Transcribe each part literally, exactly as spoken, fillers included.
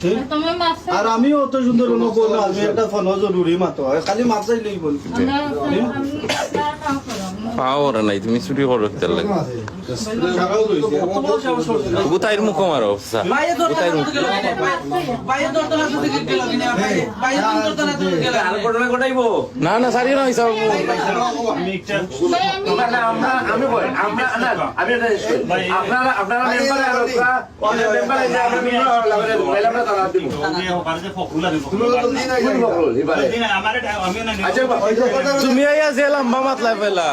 তুমি মাছ চাই। আর আমিও অত সুন্দর কোনো বল না, আমি একটা ফোন জরুরি মাত্র, খালি মাছ চাইলেই বল। আমরা, আমি, পাওয়ার নাই, তুমি চুরি করো কিতার লাগি? সারাও রইছে। ওগু তাইর মুখো মারো, অফিসার। ওগু তাইর মুখো। না, না, সারি না, হিসাব। না, না, আমরা, আমি বই, আমরা, না, আমি এটা শেষ করি। আপনারা, আপনারা মেম্বার আর আপনারা, ওই মেম্বার এই যে আমরা মেম্বার আর লাগাই দেব, তাহলে আমরা তারা দিব। কোন ফখরুল, এবারে। আচ্ছা, তুমি আইয়া যে লম্বা মাতলা ফেলা।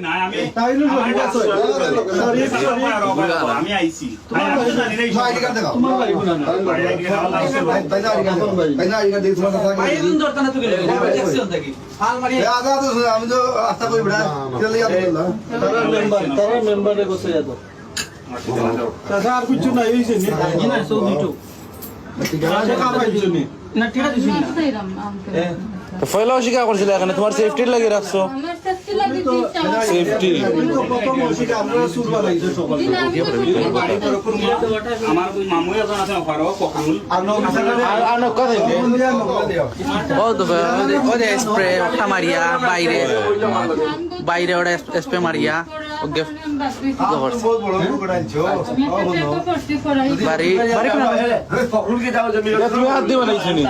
না, আমি, তাই না, আমি আইছি। আমি তো আশা করি বেটা। তারা মেম্বার, তারা মেম্বারে বসে যেত। চাচা, আর কিছু নাই, হইছে নি? না, সব দিতো। আচ্ছা, কার কিছু নেই? না, ঠিক আছে, না। তো পয়লা অস্বীকার করছিলে, এখানে তোমার সেফটির লাগি রাখছো। আমার সেফটি লাগি দিছি, আমার সেফটি। তুমি তো প্রথম অস্বীকার, আমরা শুরু করাইছি সকাল। জি না, আমি তো শুরু করাইছি। আমার ওই মামু একজন আছে, ফারুক ফখরুল। আর নৌকা আর, আর নৌকা দিবে। ও তো ভাই, ওই যে, ওই যে স্প্রে, ওটা মারিয়া, বাইরে, বাইরে ওটা স্প্রে মারিয়া, ওকে। বহুত বড় লোক আনছো। বাড়ি, বাড়ি কোন? তুমি হাত দিবা না, শুনি।